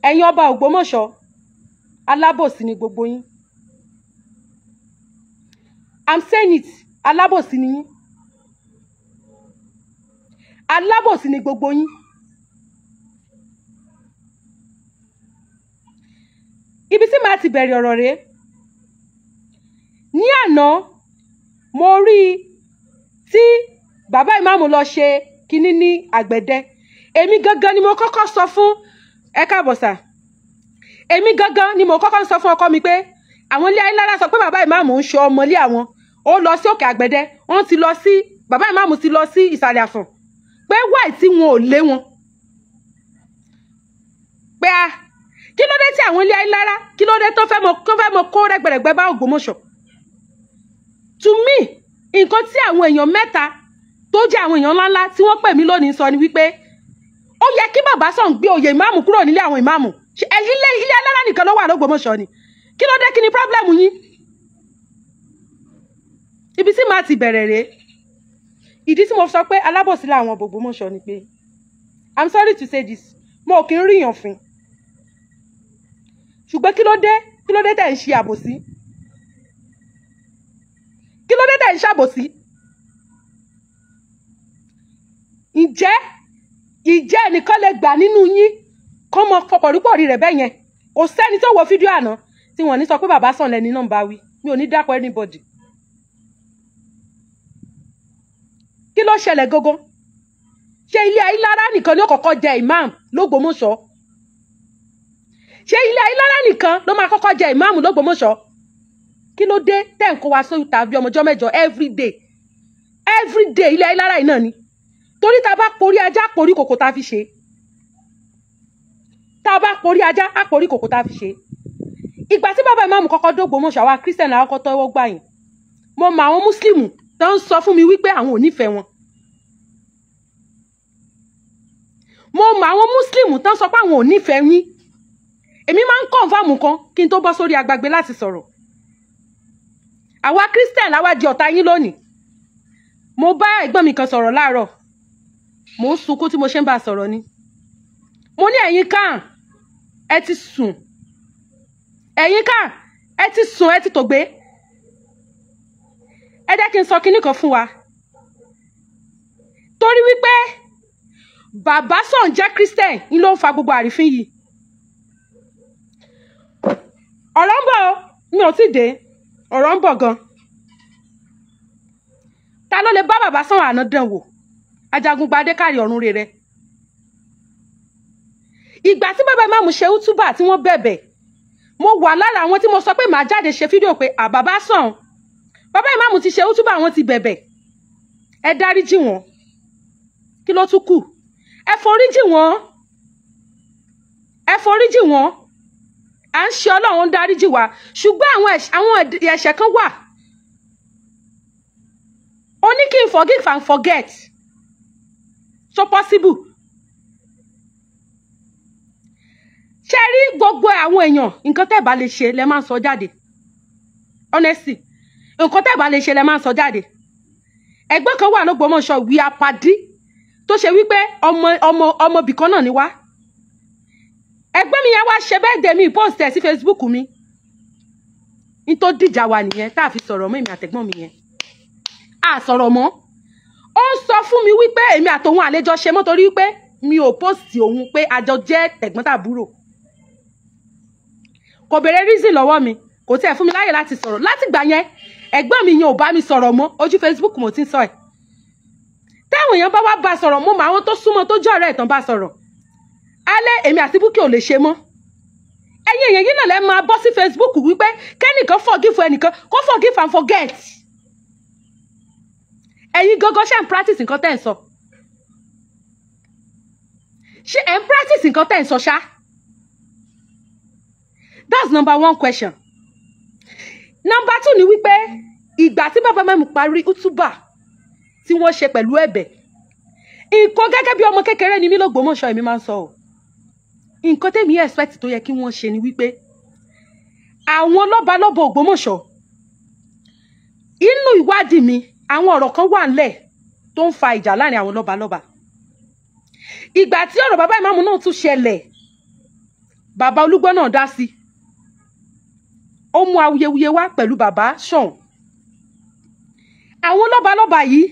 Ẹ̀yin ọba Ògbómọ̀ṣọ́, alábòsí ni gbogbo yín. I'm saying it, alábòsí ni yín. Alábòsí ni gbogbo yín. Ibi tí màá ti bẹ̀rẹ̀ ọ̀rọ̀ rèé. Ní àná, mo rí i tí bàbá ìmáàmù lọ ṣe kinní ní àgbẹ̀dẹ. Èmi gangan ni mo kọ́kọ́ sọ fún ẹ káàbọ̀ sà. Èmi gangan ni mo kọ́kọ́ sọ fún ọkọ mi pé àwọn ilé Ayílára sọ pé bàbá ìmáàmù ń ṣe ọmọlé àwọn. Ó lọ sí òkè àgbẹ̀dẹ, wọ́n ti lọ sí bàbá ìmáàmù ti lọ sí ìsàlẹ̀ àfọ̀n. Pé wáì tí wọn ò lé wọn. Pé a kí ló dé tí àwọn ilé Ayílára kí ló dé tó fẹ́ mọ kó rẹ́gbẹ̀rẹ̀gbẹ́ bá Ògbómọ̀ṣọ́. To me, nǹkan tí àwọn èèyàn mẹ́ta tó jẹ́ àwọn èèyàn ńláńlá tí wọ́n pè mí lónìí sọ ni wípé ó yẹ kí bàbá Ṣọ̀ún gbé oyè ìmáàmù kúrò nílé àwọn ìmáàmù. Ilé Alára nìkan ló wà l'Ógbómọ̀ṣọ́ ni. Kí ló dé, kí ni problem yín? Ibi tí màá ti bẹ̀rẹ̀ rèé. Ìdí tí mo sọ pé alábòsí làwọn Ògbómọ̀ṣọ́ ni pé I'm sorry to say this, mo ò kí ń ríyàn fín. Ṣùgbọ́n kí ló dé tẹ̀ ń ṣe àbòsí? Kí ló dé tẹ̀ ń ṣàbòsí? Ǹjẹ́ ẹnìkan lè gbà nínú yín kọ́ mọ fọkọ̀rípọ̀rí rẹ̀ bẹ́ẹ̀ yẹn? Kò sẹ́ni tó wo fídíò àná tí wọ́n ní sọ pé bàbá Ṣọ̀ún lẹni náà ń bá wí. Mi ò ní dákọ̀ anybody. Kí ló ṣẹlẹ̀ gógó? Ṣé ilé Ayílára nìkan ni ó kọ́kọ́ jẹ imam l'Ógbómọ̀ṣọ́? Ṣé ilé Ayílára nìkan ló máa kọ́kọ́ jẹ imam l'Ógbómọ̀ṣọ́? Kí ló dé tẹ́ ń kó wa sórí tàbí ọmọjọ́ mẹ́jọ everyday everyday ilé Ayílára yìí náà ni? Torí tá a bá porí ajá porí kòkò tá a fi ṣe. Tá a bá porí ajá á porí kòkò tá a fi ṣe. Ìgbà tí bàbá ìmáàmù kọ́kọ́ d'Ógbómọ̀ṣọ́, àwa Christian àwọn kọ́ tọ́wọ́ gbà yín. Mo mọ àwọn Mùsùlùmù tó ń sọ fún mi wípé àwọn ò nífẹ̀ẹ́ wọn. Mo mọ àwọn Mùsùlùmù tó ń sọ pé àwọn ò nífẹ̀ẹ́ yín. Èmi máa ń kọ̀ǹfàmù kan kí n tó bọ́ sórí agbágbé láti sọ̀rọ̀. Àwa Christian láwa di ọ̀tá yín lónìí. Mo bá ẹ̀gbọ́n mi kan sọ̀rọ̀ láàárọ̀. Mo ń sunkún tí mo ṣe ń bá a sọ̀rọ̀ ni. Mo ní ẹ̀yin kàn ẹ ti sùn. Ẹ̀yin kàn ẹ ti sùn, ẹ ti tògbé. Ẹ jẹ́ kí n sọ kinní kan fún wa. Torí wípé bàbá Ṣọ̀ún jẹ́ Christian ń ló ń fa gbogbo àrífín yìí. Ọ̀rọ̀ ń bọ̀, mi ò tí dé. Ọ̀rọ̀ ń bọ̀ gan. Ta ló lè bá bàbá Ṣọ̀ún àná dán wò? Ajagungbadé kárí ọ̀run rere. Ìgbà tí bàbá ìmáàmù ṣe útúbà tí wọ́n bẹ̀bẹ̀, mo wà lára àwọn tí mo sọ pé màá jáde ṣe fídíò pé àbàbá Ṣọ̀ún. Bàbá ìmáàmù ti ṣe útúbà, wọ́n ti bẹ̀bẹ̀. Ẹ dáríjì wọ́n. Kí ló tún kù? Ẹ foríjì wọ́n. Ẹ foríjì wọ́n. À ń ṣe Ọlọ́run dáríjì wá. Ṣùgbọ́n àwọn ẹ̀ṣẹ̀ kan wà. Ó ní kí n forgive and forget. So possible. Ṣé rí gbogbo àwọn èèyàn, nǹkan tẹ́ bá lè ṣe lẹ máa ń sọ jáde. Honestly, nǹkan tẹ́ bá lè ṣe lẹ máa ń sọ jáde. Ẹ̀gbọ́n kan wà l'Ógbómọ̀ṣọ́, wí apàdí tó ṣe wípé ọmọ bìkan náà ni wá. Ẹ̀gbọ́n mi yẹn wá ṣe bẹ́ẹ̀ dẹ̀ mi post ẹ̀ sí Facebook mi. Ní tó dìjà wa nìyẹn tá a fi sọ̀rọ̀ mọ́ èmi àtẹ̀gbọ́n mi yẹn. A sọ̀rọ̀ mọ́. Ó ń sọ fún mi wípé èmi àtòun àlejò ṣe mọ́ torí wípé mi ò post òun pé àjọ jẹ́ tẹ̀gbọ́n-tàbúrò. Kò béèrè reason lọ́wọ́ mi, kò tiẹ̀ fún mi láyè láti sọ̀rọ̀. Látìgbà yẹn, ẹ̀gbọ́n mi yẹn ò bá mi sọ̀rọ̀ mọ́, ojú Facebook mo ti ń sọ ẹ̀. Táwọn èèyàn bá wá bá sọ̀rọ̀, mo mọ àwọn tó súnmọ́ tó jẹ́ ọ̀rẹ́ ẹ̀ tán bá sọ̀rọ̀. Alẹ́ èmi àti Bukky ò lè ṣe mọ́. Ẹ̀yin èèyàn yìí náà lẹ́ máa bọ́ sí Facebook wípé kẹ́nìkan forgive ẹnìkan, kó forgive and forget. Ẹ̀yin gangan ṣe ń practice nǹkan tẹ́ ń sọ? Ṣé ẹ̀ ń practice nǹkan tẹ́ ń sọ ṣá? That's number one question. Number two ni wípé ìgbà tí bàbá mẹ́mú parí útúbà tí wọ́n ṣe pẹ̀lú ẹ̀bẹ̀. Nǹkan gẹ́gẹ́ bí ọmọ kékeré ni mí l'Ógbómọ̀ṣọ́, èmi máa ń sọ o. Nǹkan tẹ́mi expect tó yẹ kí wọ́n ṣe ni wípé àwọn lọ́balọ́ba Ògbómọ̀ṣọ́, inú ìwádìí mi, àwọn ọ̀rọ̀ kan wà ńlẹ̀ tó ń fa ìjà láàrin àwọn lọ́balọ́ba. Ìgbà tí ọ̀rọ̀ bàbá ìmáàmù náà tún ṣẹlẹ̀, Bàbá Olúgbọ́n náà dá sí, ó mú awuyewuye wá pẹ̀lú bàbá Ṣọ̀ún. Àwọn lọ́balọ́ba yìí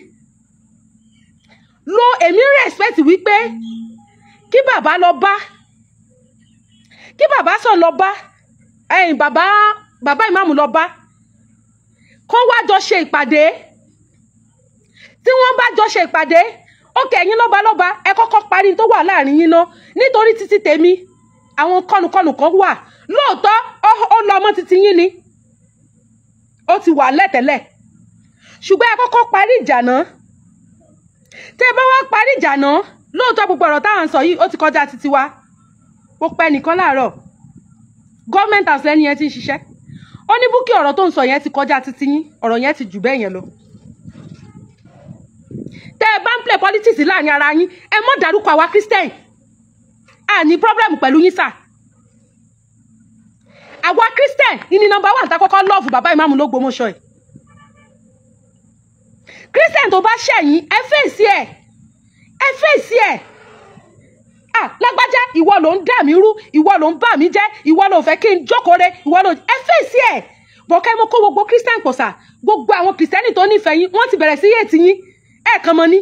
lo èmi respect wípé kí bàbá lọ bá, kí bàbá Ṣọ̀ún lọ bá, ẹ̀yìn bàbá ìmáàmù lọ bá, kó wá jọ ṣe ìpàdé. Tí wọ́n bá jọ ṣe ìpàdé, ókè ẹ̀yin lọ́balọ́ba ẹ kọ́kọ́ parí tó wà láàrin yín ná, nítorí títí tèmi àwọn kọ́nukọ́nù kan wà lóòótọ́, ó lọ ọmọ títí yín ni ó ti wà lẹ́tẹ̀lẹ̀, ṣùgbọ́n ẹ kọ́kọ́ parí ìjà náà. Tẹ́ bá wá parí ìjà náà, lóòótọ́ gbogbo ọ̀rọ̀ táwọn sọ yìí ó ti kọjá títí wa. Ó pẹ́ nìkan láàárọ̀, gọ́ọ̀mẹ̀ntì house lẹ́ni yẹn ti ń ṣiṣẹ́, ó ní Bukky ọ̀rọ̀ tó ń sọ yẹn ti kọjá títí yín, ọ̀rọ̀ yẹn ti jù bẹ́ẹ̀ yẹn lọ. Tẹ́ ẹ bá ń play politics láàrin ara yín, ẹ mọ́ dárúkọ àwa Christian, a ní problem pẹ̀lú yín sà. Àwa Christian ní number one tá kọ́kọ́ love bàbá ìmáàmù l'Ógbómọ̀ṣọ́ ẹ̀. Christian tó bá ṣẹ̀yìn, ẹ fèsì ẹ̀, ẹ fèsì ẹ̀. Ah, lágbájá, ìwọ ló ń dà mí rú, ìwọ ló ń bà mí jẹ́, ìwọ ló fẹ́ kí n jókòó re, ìwọ ló, ẹ fèsì ẹ̀. Bọ̀kẹ́ mo kó gbogbo Christian pọ̀ sà, gbogbo àwọn Christian tó nífẹ̀ẹ́ yín, wọ́n ti bẹ̀rẹ̀ sí yéètì yín, ẹ̀ kàn mọ́ ni.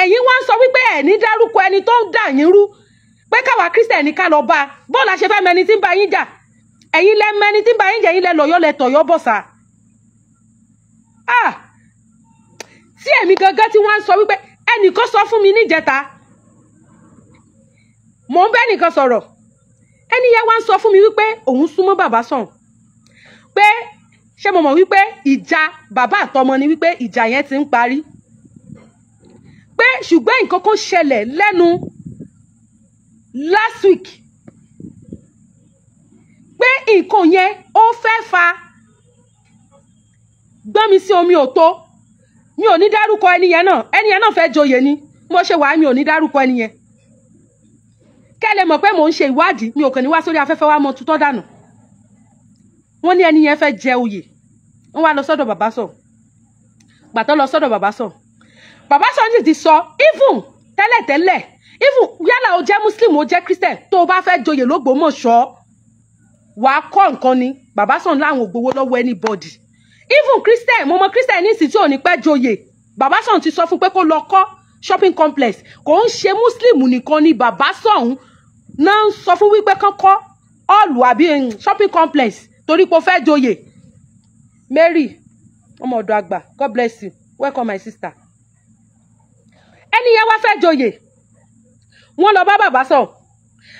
Ẹ̀yin wá ń sọ wípé ẹ̀ ní dárúkọ ẹni tó ń dà yín rú, pé káwa Christian ká lọ bá a, bọ́ọ̀lù àṣẹ fẹ́ mẹni tí ń bá yín jà, ẹ̀yin lẹ mẹni tí ń bá yín jà, ẹ̀yin lẹ lọ́yọ́ lẹ tọ̀yọ́ bọ̀ sà. Ah, tí èmi gangan tí wọ́n ń sọ wípé ẹnìkan sọ fún mi níjẹta, mò ń bẹ́ nìkan sọ̀rọ̀, ẹni yẹn wá ń sọ fún mi wípé òun súnmọ́ bàbá Ṣọ̀ún, pé ṣé mo mọ̀ wípé ìjà bàbá àtọmọ ni, wípé ìjà yẹn ti ń parí, pé ṣùgbọ́n nǹkan kan ṣẹlẹ̀ lẹ́nu last week, pé nǹkan yẹn ó fẹ́ fa gbọ́n mi sí omi òtó. Mi ò ní dárúkọ ẹni yẹn náà, ẹni yẹn náà fẹ́ joyè ni, mo ṣe wàá mi ò ní dárúkọ ẹni yẹn, kẹ́ lè mọ̀ pé mò ń ṣe ìwádìí, mi ò kàn ní wá sórí afẹ́fẹ́ wá mọ tutọ́ dànù. Wọ́n ní ẹni yẹn fẹ́ jẹ oyè, wọ́n wá lọ sọ́dọ̀ bàbá Ṣọ̀ún. Gbàtọ́ lọ sọ́dọ̀ bàbá Ṣọ̀ún, bàbá Ṣọ̀ún sì ti sọ even tẹ́lẹ̀tẹ́lẹ̀, even yálà o jẹ́ Muslim o jẹ́ Christian, tó o bá fẹ́ joyè l'Ógbómọ̀ṣọ́ wàá kọ́ nǹkan ni. Bàbá Ṣọ̀ún láwọn ò gbowó lọ́wọ́ anybody, even Christian, mo mọ Christian ní ìsìn tí ò ní pẹ́ joyè, bàbá Ṣọ̀ún ti sọ fún pé kó lọ kọ́ shopping complex. Kò ń ṣe Muslim nìkan ni bàbá Ṣọ̀ún náà ń sọ fún wípé kán kọ́ ọ̀lù àbí shopping complex torí pé ó fẹ́ joyè. Mary ọmọ ọ̀dọ̀ àgbà, God bless you, welcome my sister. Ẹni yẹn wá fẹ́ joyè, wọ́n lọ bá bàbá Ṣọ̀ún.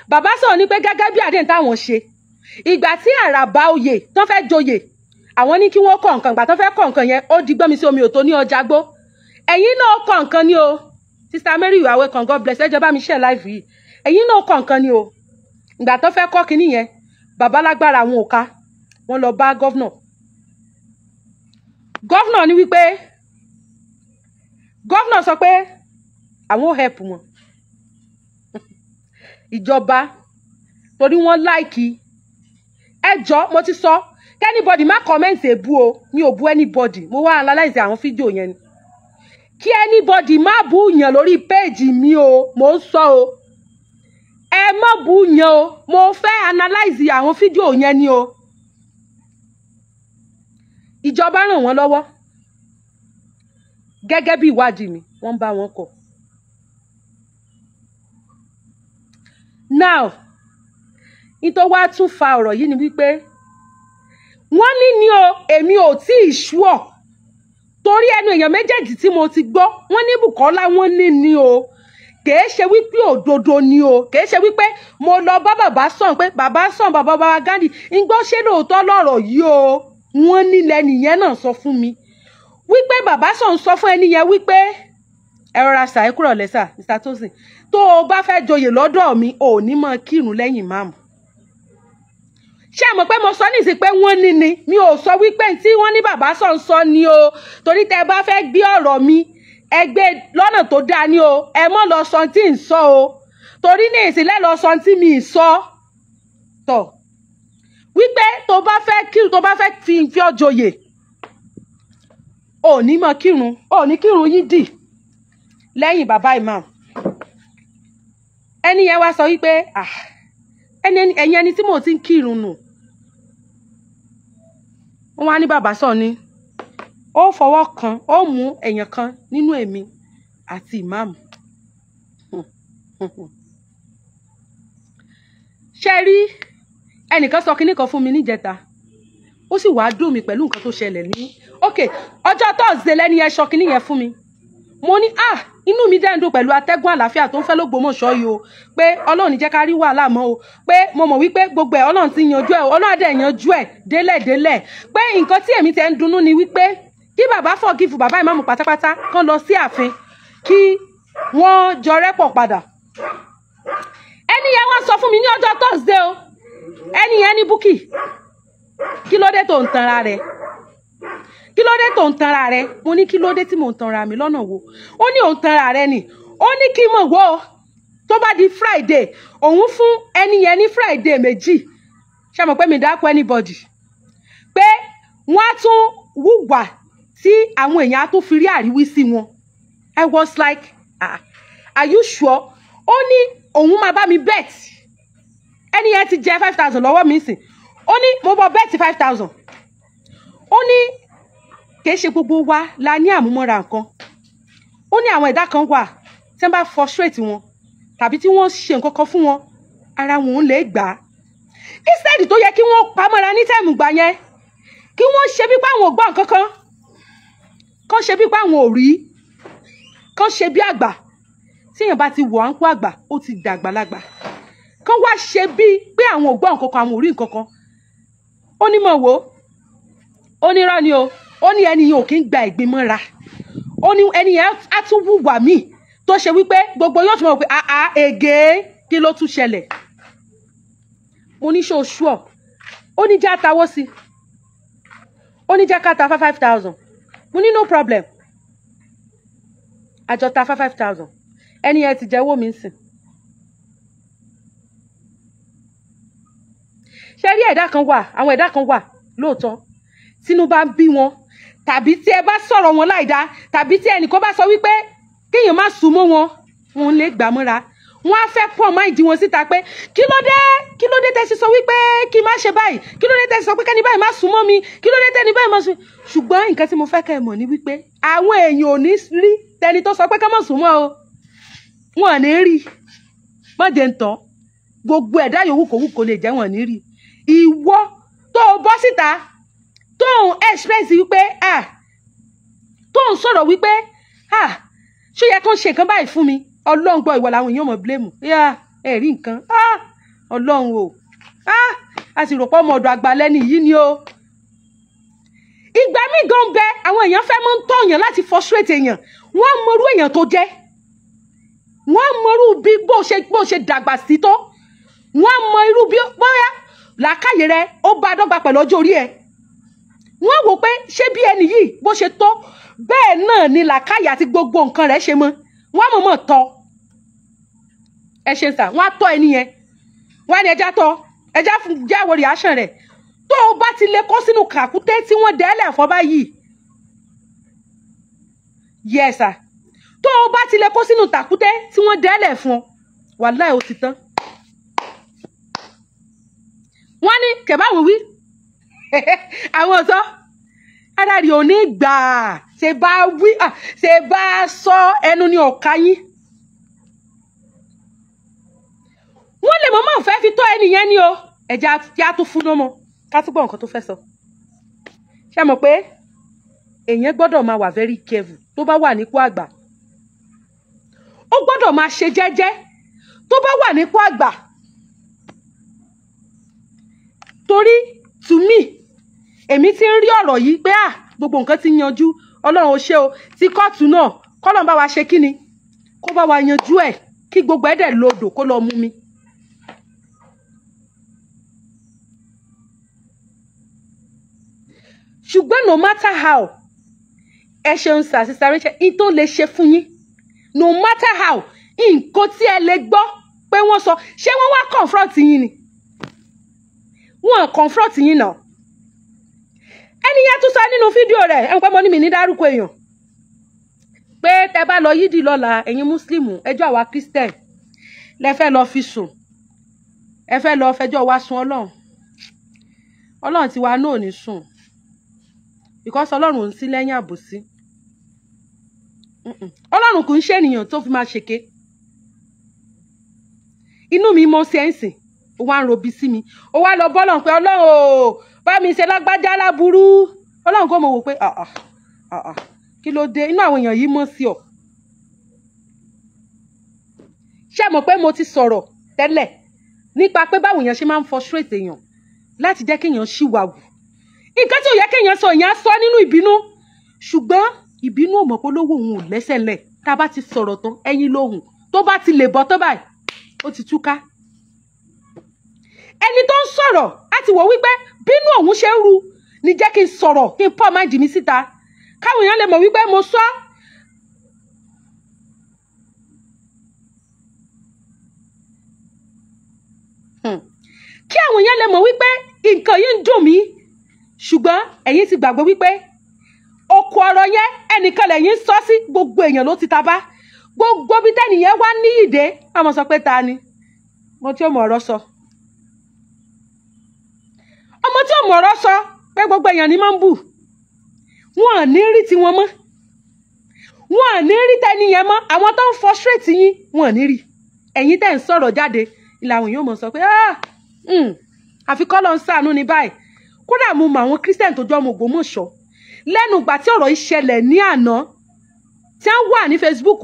Bàbá Ṣọ̀ún ní pé gẹ́gẹ́ bí àdéhùn táwọn ṣe, ìgbà tí àràbà oyè tán fẹ́ joyè, àwọn ní kí wọ́n kọ̀ nǹkan, ìgbà tán fẹ́ kọ̀ nǹkan yẹn ó di gbọ́nmi sí omi òtó ní ọjà gbó. Ẹ̀yin náà kọ̀ nǹkan ni o, sister Mary you are welcome, God bless, ẹ jọ̀ọ́ bá mi share live yìí. Ẹ̀yin náà kọ̀ nǹkan ni o. Ìgbà tán fẹ́ kọ́ kinní yẹn, bàbá lágbára àwọn ò ká, wọ́n lọ bá gọ́vnà. Gọ́vnà ní wípé, gọ́vnà sọ pé àwọn ò help wọn, ìjọba, torí wọ́n láìkí. Ẹ jọ̀ọ́ mo ti sọ kí anybody má comment èbú o, mi ò bú anybody, mo wá analyse àwọn fídíò yẹn ni. Kí anybody má bú yàn lórí péèjì mi o, mo ń sọ o, ẹ má bú yàn o, mo fẹ́ analyse àwọn fídíò yẹn ni o. Ìjọba ràn wọ́n lọ́wọ́ gẹ́gẹ́ bí ìwádìí mi, wọ́n ń bá wọn kọ̀. Now, nítorí wàá tún fa ọ̀rọ̀ yìí ni wípé wọ́n ní ní o, èmi ò tí ì ṣúọ̀, torí ẹnu èèyàn méjèèjì tí mo ti gbọ́, wọ́n ní Bùkọ́lá wọ́n ní ní o, kìí ṣe wípé òdodo ni o, kìí ṣe wípé mo lọ bá bàbá Ṣọ̀ún pé bàbá Ṣọ̀ún bàbá bàbá Gandhi ń gbọ́ ṣé lóòótọ́ lọ̀rọ̀ yìí o. Wọ́n nílẹ̀ nìyẹn náà sọ fún mi wípé bàbá Ṣọ̀ún sọ fún ẹni yẹn wípé ẹ rọra ṣàì kúrò lẹ́sà Mr. Tosin, tó o bá fẹ́ joyè lọ́dọ̀ mi ò ní mọ kírun lẹ́yìn máàmù. Ṣé mọ̀ pé mo sọ nísìnyí pé wọ́n ní ni, mi ò sọ wípé tí wọ́n ní bàbá Ṣọ̀ún sọ ni o, torí tẹ́ bá fẹ́ gbé ọ̀rọ̀ mi ẹ gbé lọ́nà tó dáa ni o, ẹ mọ́ lọ sọ tí ń sọ o, torí ní ìsìnlẹ̀ lọ sọ tí mi sọ tọ̀ wípé tó bá fẹ́ kírun, tó bá fẹ́ fi ọjọ́yè ò ní mọ kírun, ò ní kírun yídì lẹ́yìn bàbá imam. Ẹni yẹn wá sọ wípé ah, ẹ̀yin ẹni tí mò ń ti ń kírun nù. Wọ́n wá ní bàbá sọ ni ó fọwọ́ kan, ó mú èèyàn kan nínú èmi àti ìmáàmù. Ṣe rí ẹnìkan sọ kinní kan fún mi níjẹta, ó sì wàá dùn mí pẹ̀lú nǹkan tó ṣẹlẹ̀ ní ok ọjọ́ Thursday lẹ́ni yẹn sọ kinní yẹn fún mi. Mo ní ah, inú mi dẹ́n dùn pẹ̀lú atẹ́gùn àlàáfíà tó ń fẹ́ l'Ógbómọ̀ṣọ́ yìí o, pé Ọlọ́run ní jẹ́ ká rí wàhálà mọ́ o, pé mo mọ̀ wípé gbogbo ẹ̀ Ọlọ́run ti yanjú ẹ̀, Ọlọ́run á dẹ̀ yanjú ẹ̀ délẹ̀délẹ̀. Pé nǹkan tí èmi tẹ́ ń dunnú ni wípé kí bàbá forgive bàbá ìmáàmù pátápátá, kán lọ sí ààfin kí wọ́n jọ rẹ́pọ̀ padà. Ẹni yẹn wọ́n sọ fún mi ní ọjọ́ Thursday o, ẹni yẹn ní Bukky, kí ló dé tó ń tanra rẹ̀? Kí ló dé tó ń tanra rẹ̀? Mo ní kí ló dé tí mò ń tanra mi lọ́nà wo? Ó ní òun tanra rẹ̀ ni. Ó ní kí mọ̀ wò ó, tó bá di Friday, òun fún ẹni yẹn ní Friday méjì. Ṣé mo pé mi dákú anybody? Pé wọ́n á tún wùwà tí àwọn èèyàn á tún fi rí àríwísí wọn. I was like, ah, are you sure? Ó ní òun máa bá mi bet. Ẹni yẹn ti jẹ 5,000 lọ́wọ́ mi sìn. Ó ní mo bọ bet 5,000. Ó ní kìí ṣe gbogbo wa la ní àmúmọ́ra nǹkan. Ó ní àwọn ẹ̀dá kan wà tí wọ́n bá frustrate wọn tàbí tí wọ́n ṣe nǹkan kan fún wọn, ara wọn ò lè gbà á. Instead tó yẹ kí wọ́n pamọ́ra ní time gbà yẹn, kí wọ́n ṣe bí pé àwọn ò gbọ́ nǹkan kan, kán ṣe bí pé àwọn ò rí, kán ṣe bí àgbà. Tí èèyàn bá ti wọ̀ á ń kó àgbà, ó ti dàgbàlagbà. Kán wá ṣe bí pé àwọn ò gbọ́ nǹkan kan, àwọn ò rí nǹkan kan. Ó ní mọ̀ wò, ó ní irọ́ ni o. Ó ní ẹni yẹn ò kí ń gba ìgbín mọ́ra. Ó ní ẹni yẹn á tún wùwà míì tó ṣe wípé gbogbo yóò tún mọ̀ pé àá ègé kí ló tún ṣẹlẹ̀. Mo ní ṣó ṣúọ̀. Ó ní já tawó sí. Ó ní já ká ta 5,000. Mo ní no problem. Àjọ ta 5,000. Ẹni yẹn ti jẹ́wọ́ mi sìn. Ṣé rí ẹ̀dá kan wà, àwọn ẹ̀dá kan wà lóòótọ́ tínú bá ń bí wọn, tàbí tí ẹ bá sọ̀rọ̀ wọn láìda, tàbí tí ẹnìkan bá sọ wípé kéèyàn má sùn mọ́ wọn, wọn lè gbà mọ́ra. Wọ́n á fẹ́ pọ̀ máa ìdí wọn síta pé kí ló dé, kí ló dé tẹ́ ṣe sọ wípé kí n má ṣe báyìí, kí ló dé tẹ́ ṣe sọ pé kẹ́ni báyìí má sùn mọ́ mi, kí ló dé tẹ́ni báyìí má sùn. Ṣùgbọ́n nǹkan tí mo fẹ́ kẹ́ ẹ mọ̀ ni wípé àwọn èèyàn ò ní rí tẹni tó sọ pé ká má sùn mọ́ o, wọn ò ní rí. Má jẹ́ ń tọ́ gbogbo ẹ̀dá yòówù kò wù kò lè jẹ́, wọn ò ní rí. Ìwọ tó o bọ́ síta tó ń express wípé ah, tó ń sọ̀rọ̀ wípé ah, ṣó yẹ kó ń ṣe nǹkan báyìí fún mi, Ọlọ́run gbọ́, ìwọ làwọn èèyàn mọ̀ blame. Ẹ rí nǹkan, ah, Ọlọ́run o, ah, a sì rò pé ọmọ ọ̀dọ̀ àgbà lẹ́ni yìí ni o. Ìgbà míì gan bẹ àwọn èèyàn fẹ́ máa ń tọ̀yàn láti frustrate èèyàn. Wọ́n á mọrú èèyàn tó jẹ́, wọ́n á mọrú bí bó ṣe dàgbà sí tó, wọ́n á mọ irú bí bóyá làákàyè rẹ ó bá dọ́gba pẹ̀lú ọjọ́ orí ẹ. Wọ́n wò pé ṣé bí ẹni yìí bó ṣe tó bẹ́ẹ̀ náà ni làákàyè àti gbogbo nǹkan rẹ̀ ṣe mọ́. Wọ́n á mọ̀ọ́mọ̀ tọ́ ẹ ṣe sà, wọ́n á tọ́ ẹni yẹn, wọ́n á ní ẹja tọ́ ẹja fún jáwọ́ reaction rẹ̀. Tó o bá ti lè kó sínú kàkúté tí wọ́n dẹ́lẹ̀ fọ́ báyìí, yes sà, tó o bá ti lè kó sínú tàkúté tí wọ́n dẹ́lẹ̀ fún ọ, wàláhì ó ti tán. Wọ́n ní kẹ̀báwọn wí àwọn sọ ara rẹ̀ ò ní gbà, ṣe bá wí, ṣe bá sọ, ẹnu ni ọ̀ka yín. Wọ́n lè mọ̀mọ́ fẹ́ fi tọ́ ẹni yẹn ni o. Ẹ̀jẹ̀ á tún fún lọ́mọ ká tún gbọ́ nǹkan tó fẹ́ sọ. Ṣé mọ̀ pé èèyàn gbọ́dọ̀ máa wà very careful tó bá wà nípò àgbà. Ó gbọ́dọ̀ máa ṣe jẹ́jẹ́ tó bá wà nípò àgbà. Torí to me, èmi ti ń rí ọ̀rọ̀ yìí pé ah, gbogbo nǹkan ti yanjú, Ọlọ́run ò ṣe o, ti kóòtù náà kọ́lọ́n bá wa ṣe kíni, kó bá wa yanjú ẹ̀, kí gbogbo ẹ̀ dẹ̀ lodò kó lọ mú mi. Ṣùgbọ́n no matter how, ẹ ṣeun sà, Sister Rachel, in tó lè ṣe fún yín, no matter how, nǹkan tí ẹ lè gbọ́ pé wọ́n sọ, ṣé wọ́n wá confront yín ni? Wọ́n confront yín náà. Ẹni yẹn tún sọ nínú fídíò rẹ̀, ẹ̀ ń pẹ́ mọ́ ní mi ní dárúkọ èèyàn, pé tẹ bá lọ yídì lọ́la ẹ̀yin mùsùlùmù, ẹjọ́ àwa christian Lẹ fẹ́ lọ fi sùn, ẹ fẹ́ lọ fẹjọ́ wa sùn Ọlọ́run. Ọlọ́run tiwa náà ò ní sùn, because Ọlọ́run ò ń sí lẹ́yìn àbòsí. Ọlọ́run kò ń ṣe ènìyàn tó fi máa ṣèké. Inú mi mọ́ sí ẹ̀sìn, ó wá ń robi sí mi, ó wá lọ bọ́lọ̀ pé Ọlọ́run ò bá mi ṣe lágbájá láburú. Ọlọ́run kò mọ̀ wò pé kí ló dé, inú àwọn èèyàn yìí mọ́ sí ọ. Ṣé mọ̀ pé mo ti sọ̀rọ̀ tẹ́lẹ̀ nípa pé báwo èèyàn ṣe máa ń frustrate èèyàn láti jẹ́ kéèyàn ṣìwàwù. Nǹkan tí ò yẹ kéèyàn sọ, èèyàn á sọ nínú ìbínú, ṣùgbọ́n ìbínú ò mọ̀ pé olówó òun ò lẹ́sẹ̀ lẹ̀. Tá a bá ti sọ̀rọ̀ tán, ẹyin lóhùn tó bá ti lè bọ́ tó báyìí, ó ti túká. Ẹni tó ń sọ̀rọ̀ á ti wò wípé bínú òun ṣe ń ru ni jẹ́ kí n sọ̀rọ̀, kí n pọ̀ máa jì mí síta káwọn èèyàn lè mọ̀ wípé mo sọ. Kí àwọn èèyàn lè mọ̀ wípé nǹkan yìí ń dùn mí. Ṣùgbọ́n ẹ̀yin ti gbàgbé wípé oko ọ̀rọ̀ yẹn ẹnìkan lẹ́yìn sọ sí, gbogbo èèyàn ló ti ta bá. Gbogbo bí tẹ́nìyẹn wá ní ìdè, wọ́n mọ̀ sọ pé ta ni mo tí ò mọ̀ ọ̀rọ̀ sọ, ọmọ tí ò mọ̀ ọ̀rọ̀ sọ pé gbogbo èèyàn ni máa ń bù. Wọn ò ní rí tiwọn mọ́, wọn ò ní rí tẹ́nìyẹn mọ́. Àwọn tó ń frustrate yín wọn ò ní rí. Ẹ̀yin tẹ́ ń sọ̀rọ̀ jáde làwọn yóò mọ̀ sọ pé àfi kọ́ ló ń ṣàánú ní báyìí. Kódà mo mọ àwọn Christian tó jọ ọmọ Ògbómọ̀ṣọ́ lẹ́nu ìgbà tí ọ̀rọ̀ yìí ṣẹlẹ̀ ní àná, tí wọ́n wà ní Facebook,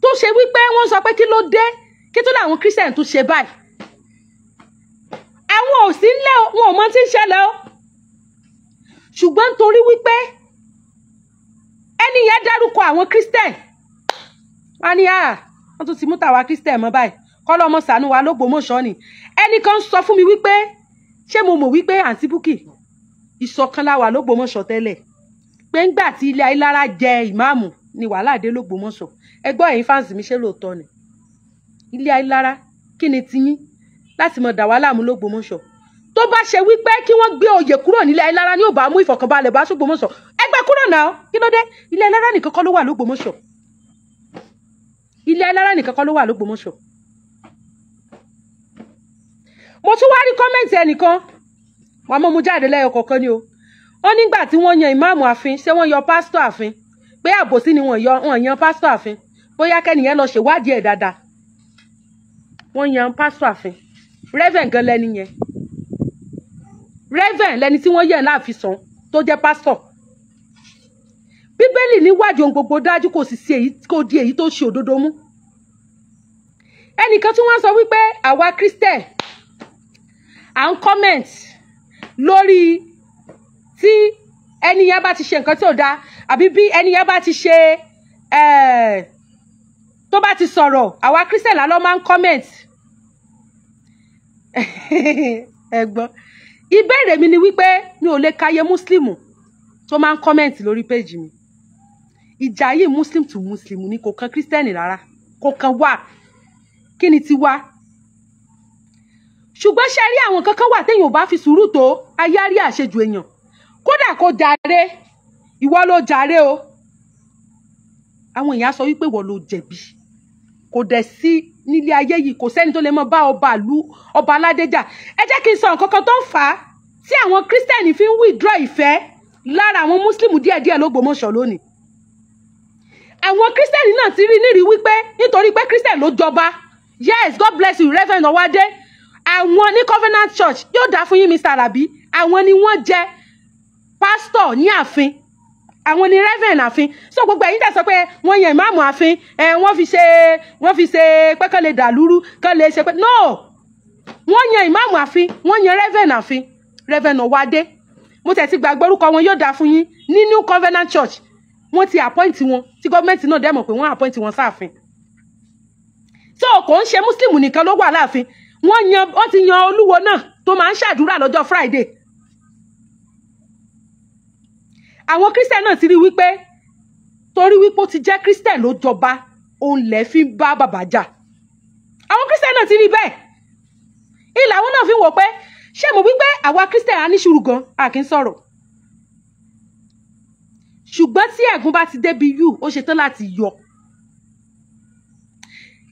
tó ṣe wípé wọ́n sọ pé kí ló dé, kí tó láwọn Christian tó ṣe báyìí. Àwọn ò sí ńlẹ̀, wọn ò mọ tí ń ṣẹlẹ̀ o. Ṣùgbọ́n nítorí wípé ẹni yẹn dárúkọ àwọn Christian, wọ́n ní wọ́n tún ti mú tàwa Christian mọ́ báyìí, kọ́ lọ́mọ ṣàánú wa l'Ógbómọ̀ṣọ́ ni. Ẹnì kan sọ fún mi wípé ṣé mo mọ̀ wípé àǹtí Bukky ìṣọ̀kan la wà l'Ógbómọ̀ṣọ́ tẹ́lẹ̀, pé ńgbà tí ilé Ayílára jẹ ìmáàmù ni wàhálà dé l'Ógbómọ̀ṣọ́. Ẹ gbọ́ ẹ̀yin fáǹsì mi, ṣé lóòótọ́ ni? Ilé Ayílára kí ni tiyín láti mọ̀ dà wá láàmú l'Ógbómọ̀ṣọ́? Tó bá ṣe wípé kí wọ́n gbé oyè kúrò nílé Ayílára ní ò bá mú ìfọ̀kànbalẹ̀ bá s'Ógbómọ̀ṣọ́, ẹ gbé kúrò náà, kí ló dé? Ilé Ayílára nìkan kọ́ ló wà l'Ógbómọ̀ṣọ́. Ilé Ayílára nìkan kọ́ ló wà l'Ógbómọ̀ṣọ́. Mo tún wá rí kọ́mẹ̀ntì ẹnìkan, wàá mọ́ mu jáde lẹ́yọ kọ̀ọ̀kan ni o. Wọ́n nígbà tí wọ́n yan ìmáàmù ààfin, ṣé wọ́n yọ pásítọ̀ ààfin? Pé àbòsí ni wọ́n yan pásítọ̀ ààfin. Bóyá kẹ́nìyẹn lọ ṣèwádìí ẹ̀ dáadáa. Wọ́n yan pásítọ̀ ààfin. Reverend gan lẹni yẹn. Reverend lẹni tí wọ́n yẹ̀ láàfin sàn tó jẹ́ pásítọ̀. Bíbélì níwádìí ohun gbogbo dájú, kò sì sí èyí kò di èyí tó ṣe òdodo mú. Ẹnìkan tí wọ́n sọ wípé àwa Christian à ń comment lórí tí ẹni yẹn bá ti ṣe nǹkan tí ò dáa, àbí bí ẹni yẹn bá ti ṣe tó bá ti sọ̀rọ̀, àwa Christian lálọ́ máa ń comment. Ẹ gbọ́, ìbéèrè mi ni wípé mi ò lè kàyé Muslim tó máa ń comment lórí péjì mi. Ìjà yìí Muslim to Muslim ni, kò kan Christian rárá, kò kan wà, kí ni tiwa? Ṣùgbọ́n ṣe rí àwọn kankan wà téèyàn ò bá fi sùúrù tó, ayé á rí àṣejù èèyàn. Kódà kó jàre, ìwọ ló jàre o. Àwọn èèyàn sọ wípé ìwọ ló jẹ̀bi. Kò dẹ̀ sí nílé ayé yìí, kò sẹ́ni tó lè mọ bá ọba ìlú ọba aládé jà. Ẹ jẹ́ kí n sọ nǹkan kan tó ń fà á tí àwọn Kírísítẹ́nì fi ń withdraw ìfẹ́ lára àwọn Mùsùlùmí díẹ̀díẹ̀ l'Ógbómọ̀ṣọ́ lónìí. Àwọn Kírísítẹ́nì náà ti rí nírí wípé nítorí pé Kírísítẹ́nì ló jọba. Yes, God bless you, Reverend Owade. Àwọn ní Covenant Church yóò dá fún yín, Mr. Alabi. Àwọn ni wọ́n jẹ pásítọ̀ ní ààfin, àwọn ni Reverend ààfin. So gbogbo ẹ̀yin tẹ́ sọ pé wọ́n yan ìmáàmù ààfin, wọ́n fi ṣe pé kán lè dàlúrú, kán lè ṣe pé no, wọ́n yan ìmáàmù ààfin, wọ́n yan Reverend ààfin, Reverend Owade. Mo tẹ̀ ti gbàgbé orúkọ wọn, yóò dá fún yín. Ní New Covenant Church wọ́n ti appoint wọn, tí gọ́ọ̀mẹ̀ntì náà dẹ̀ mọ̀ pé wọ́n appoint wọn sáàfin. So kò ń ṣe Muslim nìkan ló wà láàfin. Wọ́n ti yan olúwo náà tó máa ń ṣàdúrà lọ́jọ́ Friday. Àwọn Christian náà ti rí wípé torí wípé ó ti jẹ́ Christian ló jọba, òun lẹ̀ fi ń bá bàbá jà. Àwọn Christian náà ti rí bẹ́ẹ̀. Ilà àwọn náà fi wò pé ṣé mo wípé àwa Christian á ní sùúrù gan, a kì í sọ̀rọ̀. Ṣùgbọ́n tí ẹ̀gún bá ti débi yù, ó ṣetán láti yọ.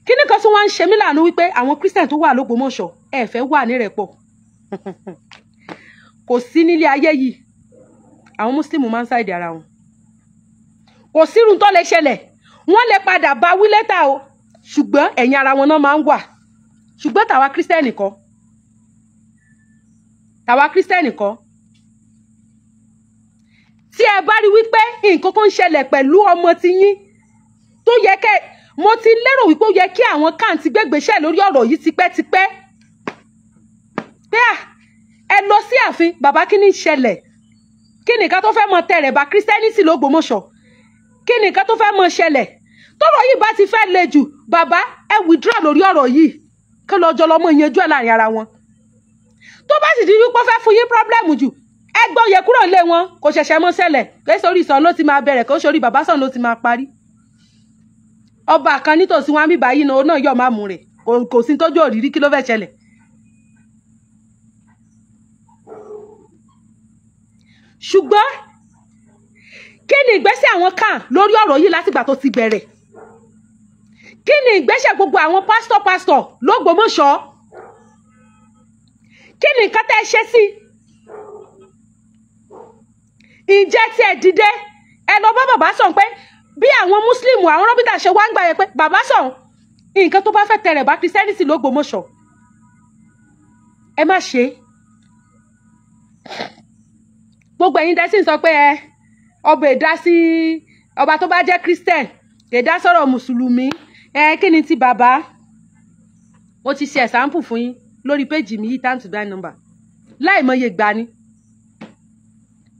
Kíní kan tí wọ́n ń ṣe mí láàánú wípé àwọn Christian tó wà l'Ógbómọ̀ṣọ́ ẹ fẹ́ wà nírẹ̀pọ̀. Kò sí nílé ayé yìí, àwọn Muslim máa ń ṣàìdí ara wọn. Kò sírun tó lè ṣẹlẹ̀, wọ́n lè padà bá wí lẹ́tà o, ṣùgbọ́n ẹ̀yìn ara wọn náà máa ń wà. Ṣùgbọ́n tàwa Christian kọ́, tàwa Christian kọ́. Tí ẹ bá rí wípé nǹkan kan ń ṣẹlẹ̀ pẹ̀lú ọmọ ti yín tó yẹ kẹ́, mo ti lérò wípé ó yẹ kí àwọn kan ti gbégbèsè lórí ọ̀rọ̀ yìí tipẹ́tipẹ́. Pé à, ẹ lọ sí ààfin, bàbá kí ni ń ṣẹlẹ̀? Kí nìkan tó fẹ́ mọ tẹ̀rẹ̀ bá Christianity l'Ógbómọ̀ṣọ́? Kí nìkan tó fẹ́ mọ ṣẹlẹ̀? Tọ́rọ̀ yìí bá ti fẹ́ le jù, bàbá ẹ withdraw lórí ọ̀rọ̀ yìí, kí lọ́jọ́ lọ́mọ ìyanjú ẹ̀ láàrin ara wọn. Tó bá sì di wípé ó fẹ́ fún yín problem jù, ẹ gbọ́ yẹ kúrò lé wọn, kò ṣẹ̀ṣẹ̀ mọ́ ṣẹlẹ̀. Kò sórí ìsàn ló ti máa bẹ̀rẹ̀, kò sórí bàbá sàn ló ti máa parí. Ọba kan nítòsí wọn bíbá yìí náà yọ̀ máa mú rẹ̀, kò sí tójú òrìrí, kí ló fẹ́ ṣẹlẹ̀? Ṣùgbọ́n kí ni ìgbésẹ̀ àwọn kan lórí ọ̀rọ̀ yìí látìgbà tó ti bẹ̀rẹ̀? Kí ni ìgbésẹ̀ gbogbo àwọn pásítọ̀ l'Ógbómọ̀ṣọ́? Kí ni nǹkan tẹ́ ẹ ṣe sí? Ǹjẹ́ tí ẹ dìde ẹ lọ bá bàbá sọ̀n pé bí àwọn Mùsùlùmí àwọn rọ́bìtà ṣe wá ń gbà yẹn pé bàbá sọ̀n nǹkan tó bá fẹ́ tẹ̀rẹ̀ bá Christianity l'Ógbómọ̀ṣọ́, ẹ má ṣe. Gbogbo ẹ̀yin dẹ́sí sọ pé ẹ ọba ìdá sí ọba tó bá jẹ́ Christian kì í dá sọ̀rọ̀ mùsùlùmí. Ẹ kí ni ti bàbá? Mo ti ṣe ẹ̀sáǹpù fún yín lórí péjì mi yìí, time to buy number, láìmọye gbà ni.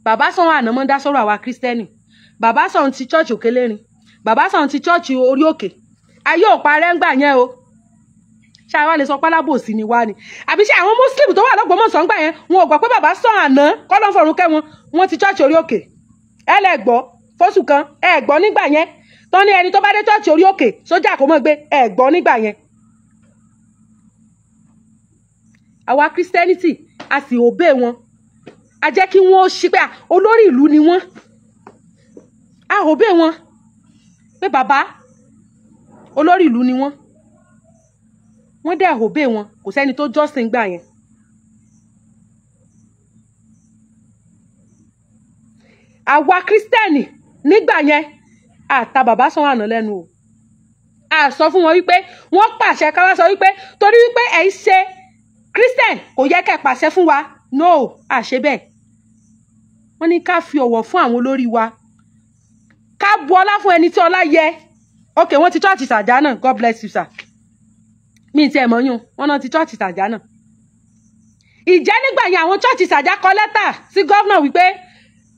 Bàbá sọ̀rọ̀ àná mọ́ dá sọ̀rọ̀ àwa Kristẹni. Bàbá sọ̀rọ̀ ti church Òkèlérin, bàbá sọ̀rọ̀ ti church orí òkè. Ayé ò parẹ́ ń gbà yẹn o. Ṣé àwa lè sọ pálábòsí ni wá ni? Àbí ṣé àwọn Muslim tó wà l'Ógbómọ̀ṣọ́ ń gbà yẹn wọn ò gbọ́ pé bàbá sọ̀rọ̀ àná kọ́ ló ń fọ̀run kẹ́ wọn, wọn ti church orí òkè. Ẹ lẹ gbọ́ fóṣù kan, ẹ gbọ́ nígbà yẹn tán ní ẹni tó bá dé church orí òkè sójà kò mọ̀ gbé, ẹ gbọ́ nígbà yẹn. Àwa Christianity a sì obey wọn, a jẹ́ kí wọ́n ṣí pé olórí ìlú ni wọ́n, a obey wọn pé bàbá olórí ìlú ni wọ́n, wọ́n dẹ̀ obey wọn, kò sẹ́ni tó jọ́sìn gbà yẹn. Àwa Kristẹni nígbà yẹn a ta bàbá sọ àná lẹ́nu o, a sọ fún wọn wípé wọ́n pàṣẹ ká wá sọ wípé torí wípé ẹ̀ ń ṣe Christian kò yẹ kẹ́ pàṣẹ fún wa. No, a ṣe bẹ́ẹ̀. Wọ́n ní ká fi ọ̀wọ̀ fún àwọn olórí wa, ká bu ọlá fún ẹni tí ọlá yẹ. Ok, wọ́n ti church Ìsàjà náà, God bless you sir. Mi ti ẹ̀ mọ̀ yún, wọ́n náà ti church Ìsàjà náà. Ìjẹ́ nígbà yẹn àwọn church Ìsàjà kọ lẹ́tà sí gọ́vnà wípé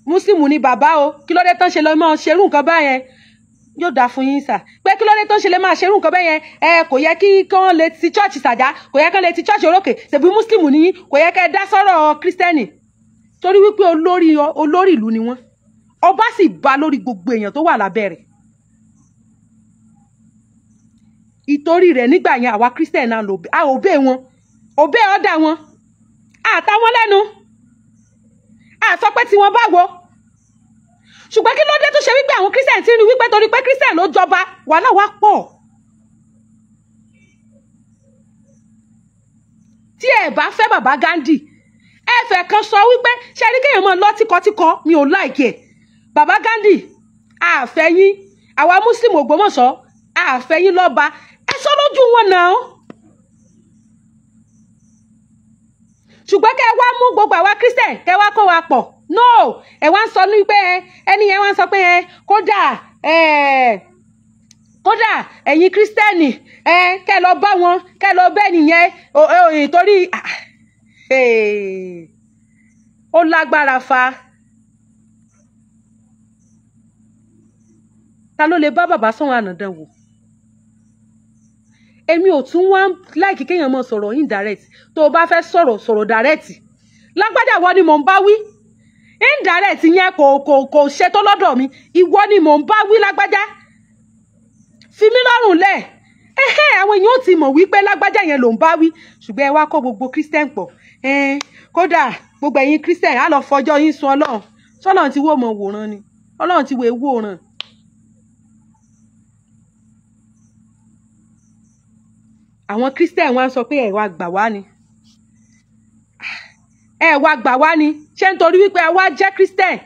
Muslim ni bàbá o, kí ló dé tán ṣe lọ máa ṣerú nǹkan báyẹn? Yóò dáa fún yín sà. Pé kí ló dé tán ṣe lè máa ṣerú nǹkan báyẹn? Ẹ kò yẹ kí kán lè ti church Ìsàjà, kò yẹ kán lè ti church orókè, ṣèbí Muslim ni yín, kò yẹ kẹ́ ẹ dá sọ́rọ̀ Kristẹni. Torí wípé olórí ìlú ni wọ́n. Ọba sì bá lórí gbogbo èèyàn tó wà lábẹ́ rẹ̀. Ìtorí rẹ̀ nígbà yẹn àwa Christian náà a obey wọn, obey ọ̀dà wọn, àtàwọn lẹ́nu, a sọ pé tí wọ́n bá wo. Ṣùgbọ́n kí ló dé tó ṣe wípé àwọn Christian ti ń rí wípé torí pé Christian ló jọba, wàhálà wá pọ̀. Tí ẹ bá fẹ́ bàbá Gandhi, ẹ fẹ́ kan sọ wípé ṣe rí kéèyàn máa lọ tíkọtíkọ, mi ò láìkí ẹ̀. Bàbá Gandhi, a fẹ́ yín, àwa Muslim Ògbómọ̀ṣọ́, a fẹ́ yín lọ́ba, ẹ sọ lójú wọn náà. Ṣùgbọ́n kẹ́ ẹ wá mú gbogbo àwa Christian kẹ́ ẹ wá kó wa pọ̀. No, ẹ wá ń sọ ní pé ẹni yẹn wá ń sọ pé kódà kódà ẹ̀yin Kristẹni kẹ́ ẹ lọ bá wọn, kẹ́ ẹ lọ bẹ́ẹ̀ nìyẹn torí ó lágbára fa. Ta ló lè bá bàbá sọ̀rọ̀ ànàdàn wò? Èmi ò tún wá láìkí kéèyàn máa sọ̀rọ̀ indirect. Tó o bá fẹ́ sọ̀rọ̀, sọ̀rọ̀ direct. Lágbájá ìwọ ni mò ń bá wí. Indirect yẹn kò ṣe tó lọ́dọ̀ mi. Ìwọ ni mò ń bá wí lágbájá. Fi mí lọ́rùn lẹ̀. Ẹ̀hẹ́, àwọn èèyàn ò ti mọ̀ wípé lágbájá yẹn ló ń bá wí. Ṣùgbọ́n ẹ wá kó gbogbo Christian pọ̀. Kódà gbogbo ẹ̀yin Christian á lọ fọjọ́ yín sun Ọlọ́run. Ṣọ́lọ́run ti wó mọ̀ wòran ni. Ọlọ́run ti wò wòran. Àwọn Christian wá ń sọ pé ẹ wá gbà wá ni, ẹ wá gbà wá ni. Ṣé nítorí wípé àwa jẹ́ Christian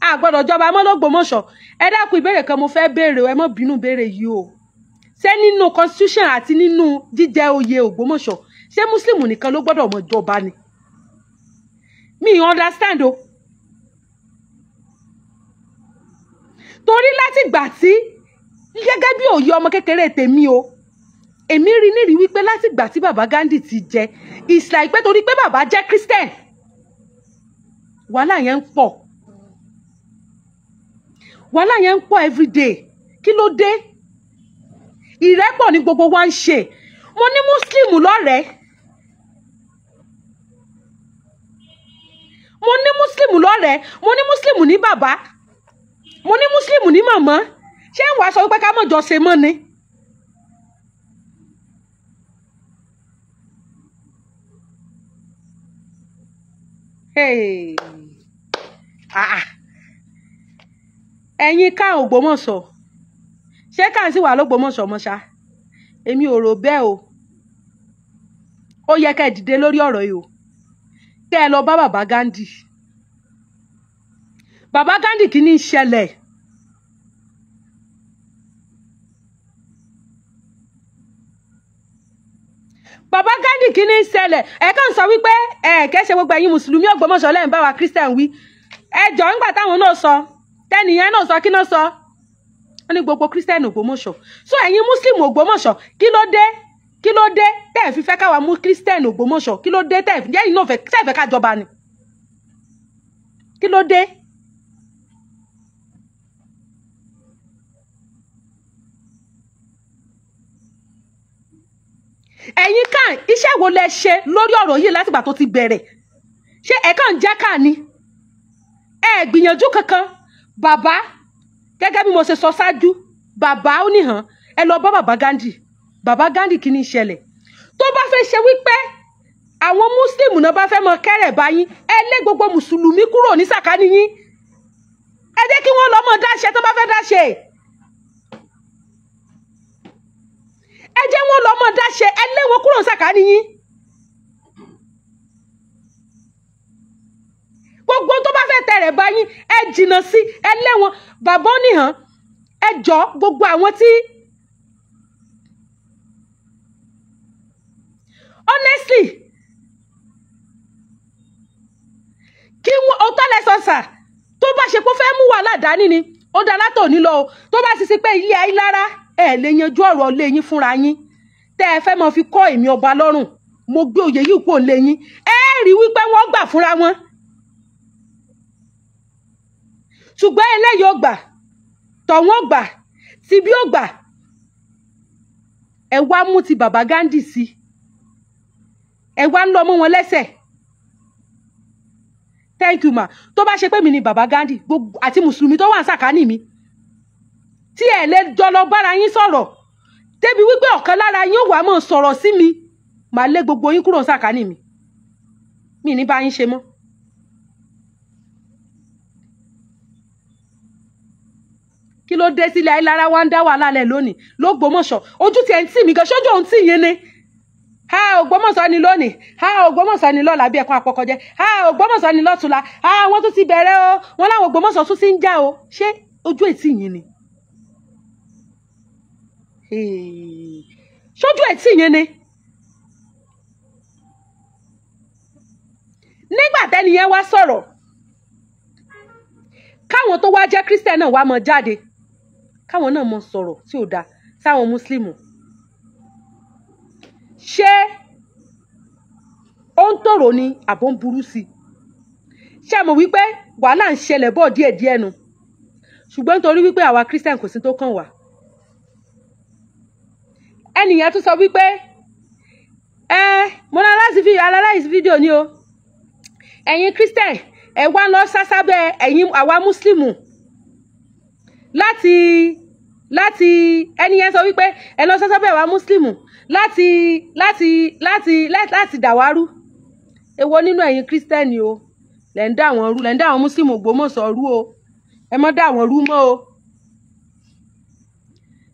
a gbọ́dọ̀ jọba mọ́ l'Ógbómọ̀ṣọ́? Ẹ dákun, ìbéèrè kan mo fẹ́ béèrè o, ẹ má bínú béèrè yìí o. Ṣé nínú constitution àti nínú jíjẹ oyè Ògbómọ̀ṣọ́, ṣé Muslim nìkan ló gbọ́dọ̀ mọ jọba ni? Mi understand o. Torí láti gbà tí, gẹ́gẹ́ bí òye ọmọ kékeré tèmi o, èmi rí nírí wípé láti gbà tí bàbá Gandhi ti jẹ, it's like pé torí pé bàbá jẹ́ Christian, wàhálà yẹn ń pọ̀, wàhálà yẹn ń pọ̀ everyday. Kí ló dé? Ìrẹ́pọ̀ ní gbogbo wa ń ṣe. Mo ní Muslim lọ́rẹ̀ẹ́, mo ní Muslim lọ́rẹ̀ẹ́, mo ní Muslim ní bàbá, mo ní Muslim ní màmá. Ṣé ń wàá sọ wípé ká mọ̀ jọ ṣe mọ́ ni? Hey. Ah. Ẹ̀yin ká Ògbómọ̀ṣọ́, ṣé ká sì wà l'Ógbómọ̀ṣọ́ mọ́ ṣá? Èmi ò rò bẹ́ẹ̀ o. Ó yẹ ká ẹ dìde lórí ọ̀rọ̀ yìí o, kẹ́ ẹ lọ bá bàbá Gandhi. Bàbá Gandhi, kí ni í ṣẹlẹ̀? Bàbá Gandhi, kí ni í ṣẹlẹ̀? Ẹ kàn sọ wípé ẹ kẹ́ ṣe gbogbo ẹ̀yin mùsùlùmí Ògbómọ̀ṣọ́ lẹ́yìn bá wa Christian wí. Ẹ jọ, ńgbà táwọn náà sọ, tẹnìyẹn náà sọ, kí náà sọ? Wọ́n ní gbogbo Christian Ògbómọ̀ṣọ́. So ẹ̀yin Muslim Ògbómọ̀ṣọ́, kí ló dé? Kí ló dé tẹ́ ẹ̀ fi fẹ́ káwa mú Christian Ògbómọ̀ṣọ́? Kí ló dé tẹ́ ẹ̀ fi yẹ́yìn náà fẹ́ tẹ́ ẹ̀ fẹ́ ká jọba ni? Kí ló dé? Ẹ̀yin kan, iṣẹ́ wo lẹ ṣe lórí ọ̀rọ̀ yìí látìgbà tó ti bẹ̀rẹ̀? Ṣé ẹ̀ kàn jẹ́ ká ni? Ẹ gbìyànjú kankan? Bàbá, gẹ́gẹ́ bí mo ṣe sọ ṣáájú, bàbá ó níhàn, ẹ lọ bá bàbá Gandhi. Bàbá Gandhi, kí ni ìṣẹ̀lẹ̀? Tó bá fẹ́ ṣe wípé àwọn Muslim náà bá fẹ́ mọ kẹ́rẹ̀ báyìí, ẹ lé gbogbo mùsùlùmí kúrò ní sàkání yín. Ẹ jẹ́ kí wọ́n lọ mọ dáṣe tó bá fẹ́ dáṣe. Ẹ jẹ́ wọ́n lọ mọ dáṣe, ẹ lé wọn kúrò ní sàkání yín. Gbogbo tó bá fẹ́ tẹ̀rẹ̀ báyìí, ẹ jìnnà sí, ẹ lé wọn. Bàbá oníhàn, ẹ jọ, gbogbo àwọn tí, honestly, kí wọn ó tọ́lẹ̀ sọ̀sà tó bá ṣe pé ó fẹ́ mú wàhálà dání ni, ó dá látòní lọ o. Tó bá sì sí pé ilé ayélujára ẹ lè yanjú ọ̀rọ̀ ilé yín fúnra yín, tẹ́ ẹ fẹ́ máa fi kọ́ èmi ọba lọ́rùn, mo gbé òye yìí kúrò lé yín, ẹ rí wípé wọ́n gbà fúnra wọn. Ṣùgbọ́n eléyìí ò gbà, tọ̀wọ́n ò gbà, tìbí ò gbà. Ẹ wá mú ti bàbá Gandhi sí, ẹ wá ń lọ mọ́ wọn lẹ́sẹ̀. Thank you, ma. Tó bá ṣe pé mi ni bàbá Gandhi, gbogbo àti mùsùlùmí tó wà ń sàkání mi tí ẹ lè jọ lọ bára yín sọ̀rọ̀ débi wípé ọ̀kan lára yín ò wá mọ̀ sọ̀rọ̀ sí mi, màá lé gbogbo yín kúrò ń sàkání mi. Mi ní bá yín ṣe mọ́. Kí ló dé sílẹ̀ ayélujára wa ń dá wàhálà lẹ̀ lónìí l'Ógbómọ̀ṣọ́? Ojú tiẹ̀ ń tì mí gan, sójú òun tì yín ni? Ha, Ògbómọ̀ṣọ́ ni lónìí, ha, Ògbómọ̀ṣọ́ ni lọ́la, bí ẹ̀kún àpọ̀kọ̀jẹ́. Ha, Ògbómọ̀ṣọ́ ni lọ́tùnla. Ha, wọ́n tún ti bẹ̀rẹ̀ o, wọ́n láwọn Ògbómọ̀ṣọ́ tún ti ń já o. Ṣé ojú ètí yín ni? Sójú ètí yín ni? Nígbà tẹ́ni yẹn wá sọ̀rọ̀, káwọn tó wá jẹ́ Christian náà wá mọ jáde, káwọn náà mọ sọ̀rọ̀ tí ò dáa sáwọn Mùsùlùmí. Ṣé ó ń tòrò ni àbò ń burú sí i? Ṣé mo wípé wàhálà ń ṣẹlẹ̀ bọ̀ díẹ̀díẹ̀ nu? Ṣùgbọ́n nítorí wípé àwa Christian, kò sí tó kàn wá. Ẹnìyẹn tún sọ wípé ẹ mo ní analyse fídíò ni o. Ẹ̀yin Christian, ẹ wá ń lọ sásábẹ́ ẹ̀yin àwa Mùsùlùmí láti ẹnìyẹn sọ wípé ẹ lọ sásábẹ́ àwa Mùsùlùmí láti láti láti láti dàwárú. Èwo nínú ẹ̀yin Christian o lẹ̀ ń dá àwọn rú, lẹ̀ ń dá àwọn Mùsùlùmí Ògbómọ̀ṣọ́ rú o? Ẹ mọ́ dá àwọn rú mọ́ o.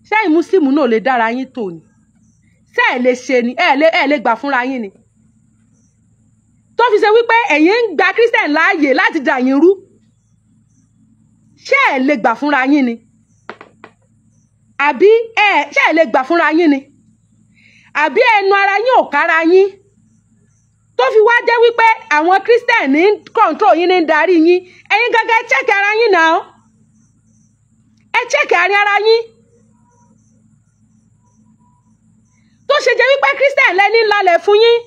Ṣẹ́yìn Mùsùlùmí náà lè dára yín tò ní? Ṣé ẹ lè ṣe ni? Ẹ lè gbà fúnra yín ni? Tó fi ṣe wípé ẹ̀yin ń gba Christian láàyè láti dà yín rú. Ṣé ẹ lè gbà fúnra yín ni? Àbí ṣé ẹ lè gbà fúnra yín ni? Àbí ẹnu ara yín ò kára yín? Tó fi wá jẹ́ wípé àwọn Christian ní control yín, ní darí yín. Ẹ̀yin gángan ẹ check ara yín náà. Ẹ check àárín ara yín. Tó ṣe jẹ́ wípé Christian lẹ́ni lálẹ́ fún yín.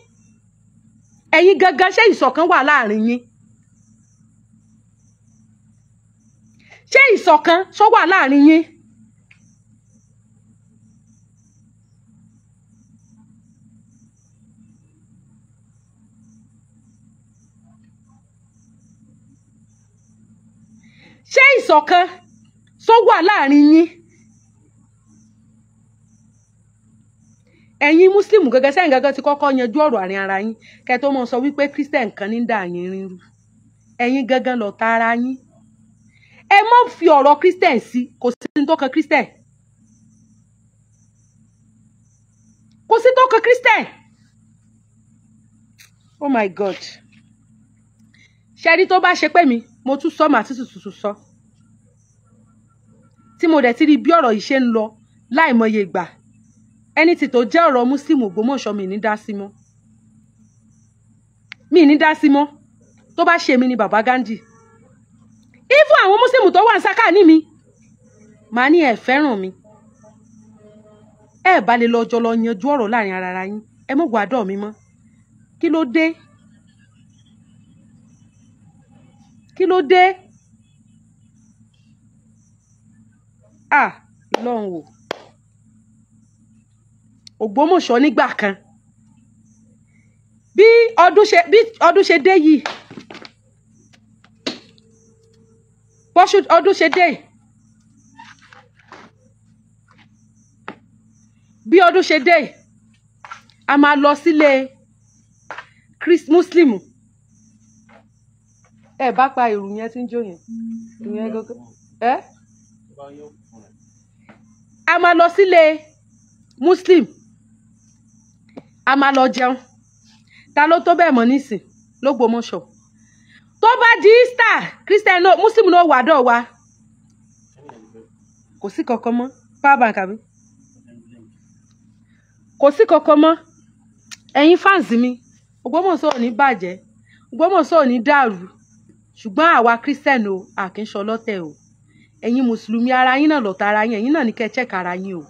Ẹ̀yin gangan ṣé ìṣọ̀kan wà láàrin yín? Ṣé ìṣọ̀kan ṣó wà láàrin yín? Ṣé ìṣọ̀kan ṣó wà láàrin yín? Ẹ̀yin Muslim gẹ́gẹ́ sẹ́yìn gẹ́gẹ́ ti kọ́kọ́ yanjú ọ̀rọ̀ àárín ara yín kẹ́ tó mọ̀ sọ wípé Christian kan ní dà yín rírú. Ẹ̀yin gẹ́gẹ́ lọ ta ara yín. Ẹ má fi ọ̀rọ̀ Christian sí, kò sí tó kan Christian. Kò sí tó kan Christian. Oh my God. Ṣẹ́rí tó bá ṣe pé mi, mo tún sọ màá tún tuntun sọ. Tí mo dẹ̀ ti rí bí ọ̀rọ̀ yìí ṣe ń lọ láìmọye ìgbà. Ẹni tí tó jẹ́ ọ̀rọ̀ Muslim Ògbómọ̀ṣọ́ mi ní dá sí mọ́. Mi ní dá sí mọ́. Tó bá ṣe mi ni Bàbá Gandhi. Even àwọn Muslim tó wà ní sákà ní mi. Màá ní ẹ fẹ́ràn mi. Ẹ bá lè lọ́jọ́ lọ yanjú ọ̀rọ̀ láàrin ara yín. Ẹ mọ̀ wàdọ̀ mi mọ́. Kí ló dé? Kí ló dé? Ah, lọ́hùn o. Ògbómọ̀ṣọ́ nígbà kan. Bí ọdún ṣe dé yìí. Ọdún ṣe dé. Bí ọdún ṣe dé, a máa lọ sílé Muslim. Ẹ bá pa ìrù yẹn tí ń jó yẹn. Ìrù yẹn gọ́gọ́. Ẹ? A máa lọ sílé Muslim. A máa lọ jẹun. Ta ló tó bẹ́ẹ̀ mọ́ nísìn l'Ógbómọ̀ṣọ́? Tó bá di Easter, Christian no, Muslim no wà dọ̀ wa. Kò sí kankan mọ́. Power bank àbí? Kò sí kankan mọ́. Ẹ̀yin fans mi, Ògbómọ̀ṣọ́ ò ní bàjẹ́. Ògbómọ̀ṣọ́ ò ní dàrú. Ṣùgbọ́n àwa Christian o, a kì í ṣọlọ́tẹ̀ o. Ẹ̀yin Mùsùlùmí ara yín náà lọ̀tá ara yín, ẹ̀yin náà ní kẹ́ check ara yín o.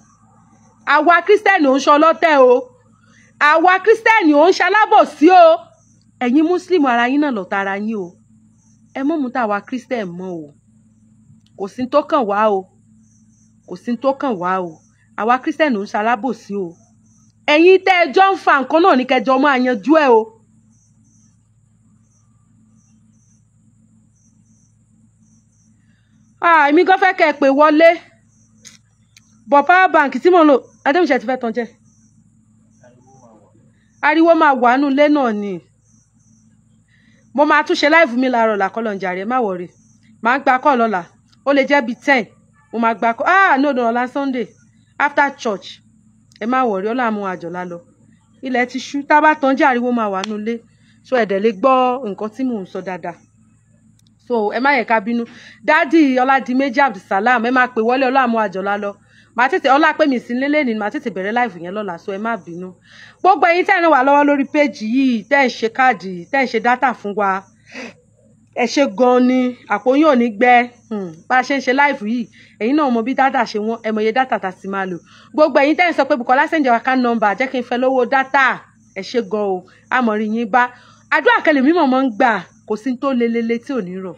Àwa Christian ò ń ṣọlọ́tẹ̀ o. Àwa Christian ò ń ṣalábòsí o. Ẹ̀yin Muslim ara yín náà lọ̀tá ara yín o. Ẹ mọ̀ mú táwa Christian mọ́ o. Kò sí tó kàn wá o. Kò sí tó kàn wá o. Àwa Christian ò ń ṣalábòsí o. Ẹ̀yin tẹ́ ẹ jọ ń fa nǹkan náà ní kẹjọ máa yanjú ẹ o. Ah, èmi gan fẹ́ kẹ́ ẹ pè wọlé. But power bank tí mò ń lò, Adémíṣẹ́ ti fẹ́ tán jẹ́. Ariwo máa wà nínú ilé náà ni. Mo máa tún ṣe live mi láàárọ̀ làkọ́lọ̀ ń jàre, má worry. Màá gba call lọ́la. Ó lè jẹ́ bíi 10. Mo máa gba call. Ah, no, no, ọ̀la Sunday. After church. Ẹ má worry, Ọlọ́run á mú àjọ̀lá lọ. Ilẹ̀ ti ṣú. Tá bá tán jẹ́ ariwo máa wà nínú ilé. So ẹ dẹ̀ lè gbọ́ nǹkan tí mò ń sọ dáadáa. So ẹ má yẹ ká bínú. Dádì Ọládìméjì Abdulsalam, ẹ máa pè wọlé, Ọlọ́run á mú àjọ̀lá lọ. Màá tètè ọlá pé mi sí nílé ní, màá tètè bẹ̀rẹ̀ live yẹn lọ́la, so ẹ má bínú. Gbogbo ẹ̀yin tẹ́ ń ràn wá lọ́wọ́ lórí péjì yìí, tẹ́ ń ṣe káàdì, tẹ́ ń ṣe dátà fún wa, ẹ ṣé gan ni, àpò yín ò ní gbẹ. Bá a ṣe ń ṣe live yìí, ẹ̀yin náà mọ bí dátà ṣe wọ́n, ẹ mọ iye dátà tá ti máa lò. Gbogbo ẹ̀yin tẹ́ ń sọ pé Bukola send your account number, jẹ́ kí n fẹ́ lówó dátà, ẹ ṣé gan o, àmọ̀rí yín bá. Àdúrà kẹlẹ̀ mímọ̀ mọ́ ń gbà, kò sí tó lelele tí ò ní rọ̀.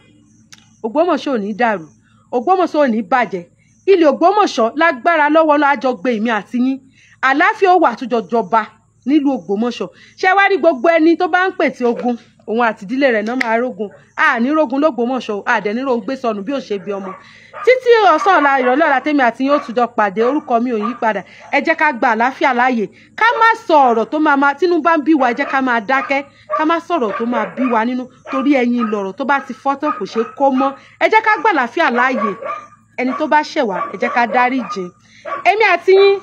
Ògbómọ̀ṣọ́ ò ní dàrú, Ògbómọ̀ṣọ́ ò ní bàjẹ́. Ilẹ̀ Ògbómọ̀ṣọ́ lágbára lọ́wọ́ lájọ gbé èmi àti yín. Àláfíà ó wà àtúnjọ jọba nílùú Ògbómọ̀ṣọ́. Ṣé wá rí gbogbo ẹni tó bá ń pè tí ogun, òun àti ìdílé rẹ̀ náà máa rógun. A ní rógun l'Ógbómọ̀ṣọ́, a dẹ̀ ní rógun gbé sọnù bí ò ṣe bí ọmọ. Títí ọ̀sán ọ̀la ìrọ̀lẹ́ ọ̀la tèmi àti yín ó tún jọ pàdé, orúkọ mi ò yí padà. Ẹ jẹ́ ká gba àláfíà láàyè. Ká má sọ ọ̀rọ̀ tó máa tínú bá ń bí wa, ẹ jẹ́ ká máa dákẹ́. Ká má sọ̀rọ̀ tó máa bí wa nínú, torí ẹyin lọ̀rọ̀ tó bá ti fọ́ tán kò ṣeé kó mọ́. Ẹ jẹ́ ká gba àláfíà láàyè. Ẹni tó bá ṣẹ̀ wá, ẹ jẹ́ ká dáríjì. Èmi àti yín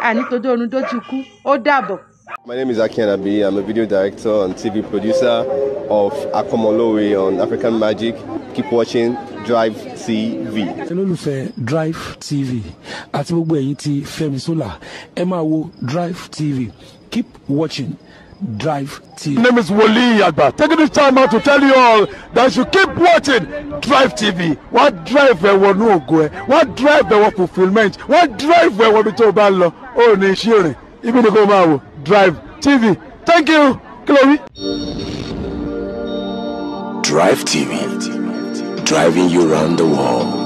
Àní tójú oorun dójú kú. Ó dàbọ̀. My name is Aki Anabi. I'm a video director and TV producer of Akomolowe on African Magic. Keep watching Drive TV. Olólùfẹ́ Drive TV àti gbogbo ẹ̀yin tí Fẹ́mi Sola, ẹ máa wo Drive TV. Keep watching Drive TV. My name is Wole Agba. Taking this time out to tell you all that you keep watching Drive TV. Wọ́n drive ẹ wọnú ògo ẹ, wọ́n drive ẹ wọ fulfilment, wọ́n drive ẹ wọ ibi tó o bá ń lọ. Ó ní iṣẹ́ rìn, ibi ni kò máa wò Drive TV. Thank you. Kí ló wí? Drive TV, driving you round the world.